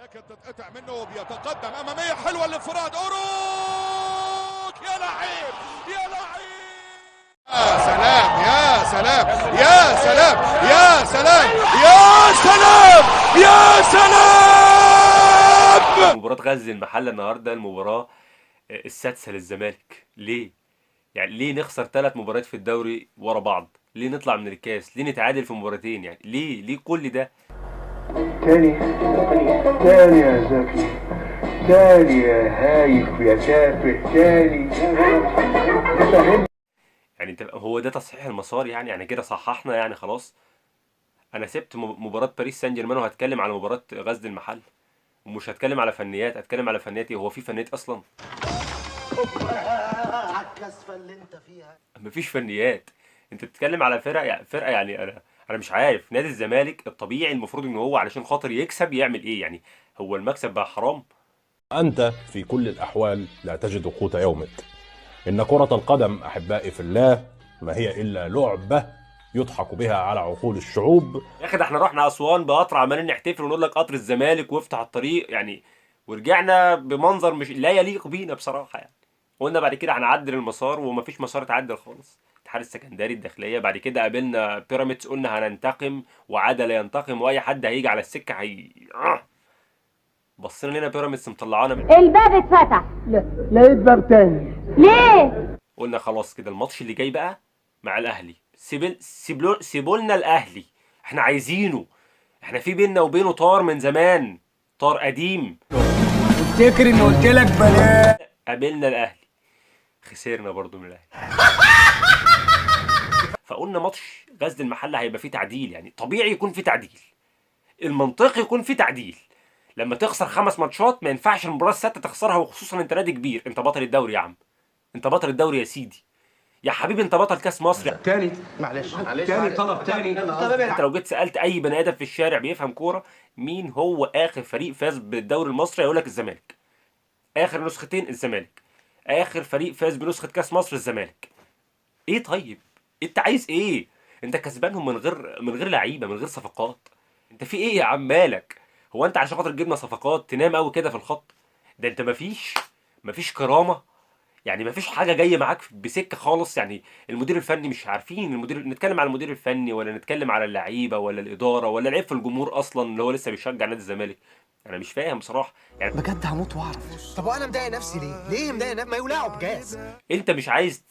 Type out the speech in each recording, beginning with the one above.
لكن تتقطع منه وبيتقدم امامية حلوة للانفراد. اوروك يا لعيب يا لعيب، يا سلام يا سلام يا سلام يا سلام يا سلام يا سلام. مباراة غزل المحلة النهارده المباراة السادسة للزمالك. ليه؟ يعني ليه نخسر 3 مباريات في الدوري ورا بعض؟ ليه نطلع من الكاس؟ ليه نتعادل في مباراتين؟ يعني ليه كل ده؟ تاني تاني يا زكي، تاني يا هايف يا تافه، تاني. يعني انت هو ده تصحيح المسار؟ يعني كده صححنا يعني خلاص. انا سبت مباراة باريس سان جيرمان وهتكلم على مباراة غزل المحل، ومش هتكلم على فنيات. هتكلم على فنيات ايه؟ هو في فنيات اصلا؟ على الكسفه اللي انت فيها مفيش فنيات. انت بتتكلم على فرقه، يعني فرقه، يعني انا مش عارف. نادي الزمالك الطبيعي المفروض ان هو علشان خاطر يكسب يعمل ايه؟ يعني هو المكسب بقى حرام؟ أنت في كل الأحوال لا تجد قوت يومك. إن كرة القدم أحبائي في الله ما هي إلا لعبة يضحك بها على عقول الشعوب. يا اخي ده احنا رحنا اسوان بقطر عمالين نحتفل ونقول لك قطر الزمالك وافتح الطريق يعني، ورجعنا بمنظر مش لا يليق بينا بصراحة. يعني قلنا بعد كده هنعدل المسار ومفيش مسار اتعدل خالص. الاتحاد السكندري الداخلية، بعد كده قابلنا بيراميدز قلنا هننتقم وعاد لا ينتقم واي حد هيجي على السكة هي بصينا لنا بيراميدز مطلعانا من الباب اتفتح. لا لقيت باب تاني. ليه؟ قلنا خلاص كده الماتش اللي جاي بقى مع الاهلي، سيبولنا الاهلي، احنا عايزينه، احنا في بيننا وبينه طار من زمان، طار قديم. افتكر اني قلت لك بلاش. قابلنا الاهلي خسرنا برضو من الاهلي. فقلنا ماتش غزل المحلة هيبقى فيه تعديل، يعني طبيعي يكون فيه تعديل، المنطقي يكون فيه تعديل. لما تخسر 5 ماتشات ما ينفعش المباراة السادسة تخسرها، وخصوصا انت نادي كبير، انت بطل الدوري يا عم، انت بطل الدوري يا سيدي، يا حبيبي انت بطل كاس مصر. تاني معلش تاني طلب تاني. انت لو جيت سالت اي بني ادم في الشارع بيفهم كورة مين هو اخر فريق فاز بالدوري المصري هيقول لك الزمالك. اخر نسختين الزمالك، اخر فريق فاز بنسخه كاس مصر الزمالك. ايه طيب انت عايز ايه؟ انت كسبانهم من غير لعيبة، من غير صفقات. انت في ايه يا عم مالك؟ هو انت عشان خاطر جبنا صفقات تنام قوي كده في الخط ده؟ انت مفيش كرامة يعني، مفيش حاجة جاية معاك بسكه خالص. يعني المدير الفني مش عارفين المدير، نتكلم على المدير الفني ولا نتكلم على اللعيبة ولا الادارة ولا العيب في الجمهور اصلا اللي هو لسه بيشجع نادي الزمالك. انا مش فاهم بصراحة يعني. بجد هموت واعرف. طب وانا مضايق نفسي ليه؟ ليه مضايق نفسي؟ ما يولعوا بجاز. انت مش عايز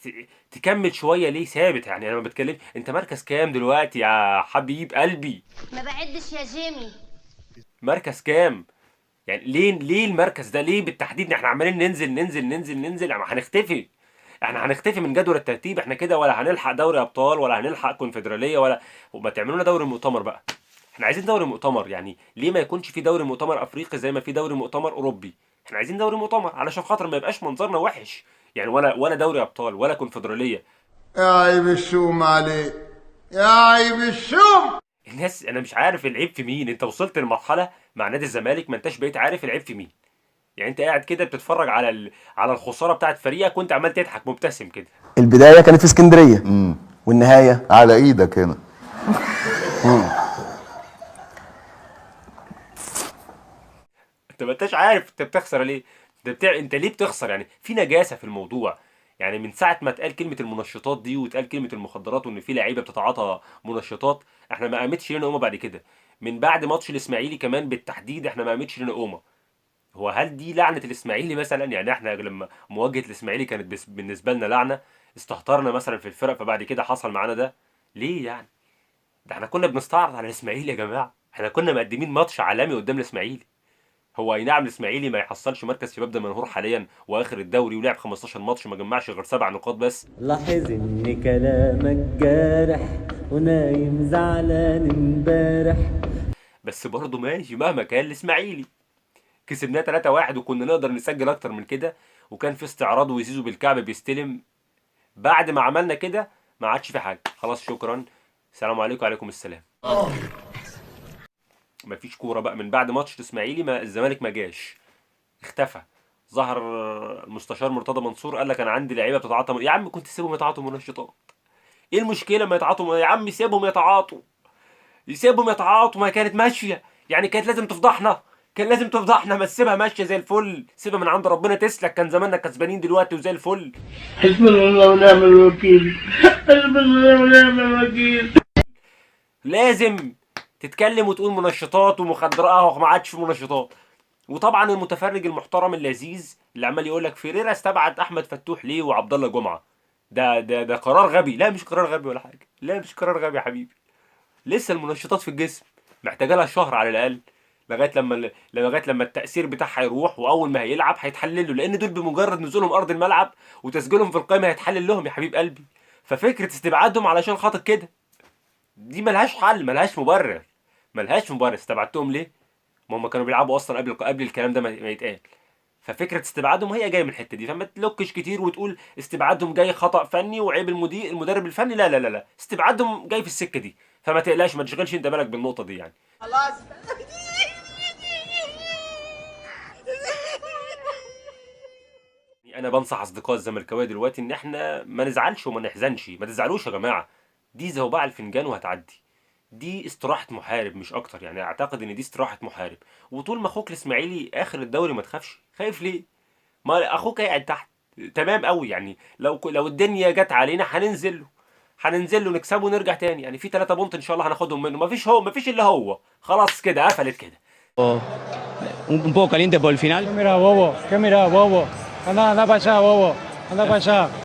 تكمل شوية ليه ثابت؟ يعني انا ما بتكلمش، انت مركز كام دلوقتي يا حبيب قلبي؟ ما بعدش يا جيمي. مركز كام؟ يعني ليه المركز ده؟ ليه بالتحديد؟ احنا عمالين ننزل ننزل ننزل ننزل، يعني هنختفي، احنا هنختفي من جدول الترتيب احنا كده، ولا هنلحق دوري ابطال ولا هنلحق كونفدراليه ولا. وما تعملوا لنا دوري مؤتمر بقى، احنا عايزين دوري مؤتمر. يعني ليه ما يكونش في دوري مؤتمر افريقي زي ما في دوري مؤتمر اوروبي؟ احنا عايزين دوري مؤتمر علشان خاطر ما يبقاش منظرنا وحش يعني، ولا دوري ابطال ولا كونفدراليه. يا عيب الشوم عليك، يا عيب الشوم. الناس انا مش عارف العيب في مين. انت وصلت لمرحلة مع نادي الزمالك ما انتش بقيت عارف العيب في مين. يعني انت قاعد كده بتتفرج على على الخسارة بتاعت فريقك وانت عمال تضحك مبتسم كده. البداية كانت في اسكندرية والنهاية على ايدك هنا. انت ما انتش عارف انت بتخسر ليه، انت ليه بتخسر؟ يعني في نجاسة في الموضوع. يعني من ساعة ما اتقال كلمة المنشطات دي واتقال كلمة المخدرات وان في لعيبة بتتعاطى منشطات، احنا ما قامتش لنا قومه بعد كده. من بعد ماتش الاسماعيلي كمان بالتحديد احنا ما قامتش لنا قومه. هو هل دي لعنه الاسماعيلي مثلا؟ يعني احنا لما مواجهة الاسماعيلي كانت بالنسبة لنا لعنه، استهترنا مثلا في الفرق فبعد كده حصل معانا ده ليه يعني؟ ده احنا كنا بنستعرض على الاسماعيلي يا جماعة، احنا كنا مقدمين ماتش عالمي قدام الاسماعيلي. هو اي نعم الاسماعيلي ما يحصلش مركز شباب دمنهور حاليا واخر الدوري ولعب 15 ماتش ما جمعش غير 7 نقاط بس. لاحظ ان كلامك جارح ونايم زعلان امبارح، بس برضه ماشي مهما كان الاسماعيلي كسبناه 3-1 وكنا نقدر نسجل اكتر من كده، وكان في استعراض وزيزو بالكعب بيستلم. بعد ما عملنا كده ما عادش في حاجة، خلاص شكرا، السلام عليكم وعليكم السلام. مفيش كورة بقى من بعد ماتش الاسماعيلي، ما الزمالك ما جاش، اختفى. ظهر المستشار مرتضى منصور قال لك انا عندي لعيبة بتتعاطى يا عم كنت سيبهم يتعاطوا منشطات، ايه المشكلة ما يتعاطوا يا عم؟ سيبهم يتعاطوا، يسيبهم يتعاطوا، ما كانت ماشية يعني، كانت لازم تفضحنا. كان لازم تفضحنا، ما تسيبها ماشية زي الفل، سيبها من عند ربنا تسلك، كان زماننا كسبانين دلوقتي وزي الفل. حسبنا الله ونعم الوكيل، حسبنا الله ونعم الوكيل. لازم تتكلم وتقول منشطات ومخدرات، اهو ما عادش في منشطات. وطبعا المتفرج المحترم اللذيذ اللي عمال يقول لك فيريرا استبعد احمد فتوح ليه وعبد الله جمعه، ده قرار غبي. لا مش قرار غبي ولا حاجة، لا مش قرار غبي يا حبيبي، لسه المنشطات في الجسم محتاجه لها شهر على الاقل لغاية لما التاثير بتاعها يروح، واول ما هيلعب هيتحلل له، لان دول بمجرد نزولهم ارض الملعب وتسجيلهم في القائمة هيتحلل لهم يا حبيب قلبي. ففكره استبعادهم علشان خاطر كده دي ملهاش حل، ملهاش مبرر، ملهاش مبرر. استبعدتهم ليه؟ ما هم كانوا بيلعبوا اصلا قبل الكلام ده ما يتقال. ففكره استبعادهم هي جاية من الحتة دي، فما تلوكش كتير وتقول استبعادهم جاي خطا فني وعيب المدرب الفني، لا لا لا لا، استبعادهم جاي في السكة دي، فما تقلقش، ما تشغلش انت بالك بالنقطة دي يعني. خلاص. انا بنصح اصدقاء الزملكاويه دلوقتي ان احنا ما نزعلش وما نحزنش، ما تزعلوش يا جماعة، دي زوبعة الفنجان وهتعدي، دي استراحة محارب مش اكتر يعني. اعتقد ان دي استراحة محارب، وطول ما اخوك الاسماعيلي اخر الدوري ما تخافش. خايف ليه؟ ما اخوك قاعد تحت تمام قوي يعني، لو الدنيا جت علينا هننزل له نكسبه ونرجع تاني يعني. في 3 بونت ان شاء الله هناخدهم منه، مفيش الا هو، خلاص كده قفلت كده. Un poco caliente por el final. ¿Qué mira, bobo? ¿Qué mira, bobo? Anda, anda para allá, bobo. Anda para allá.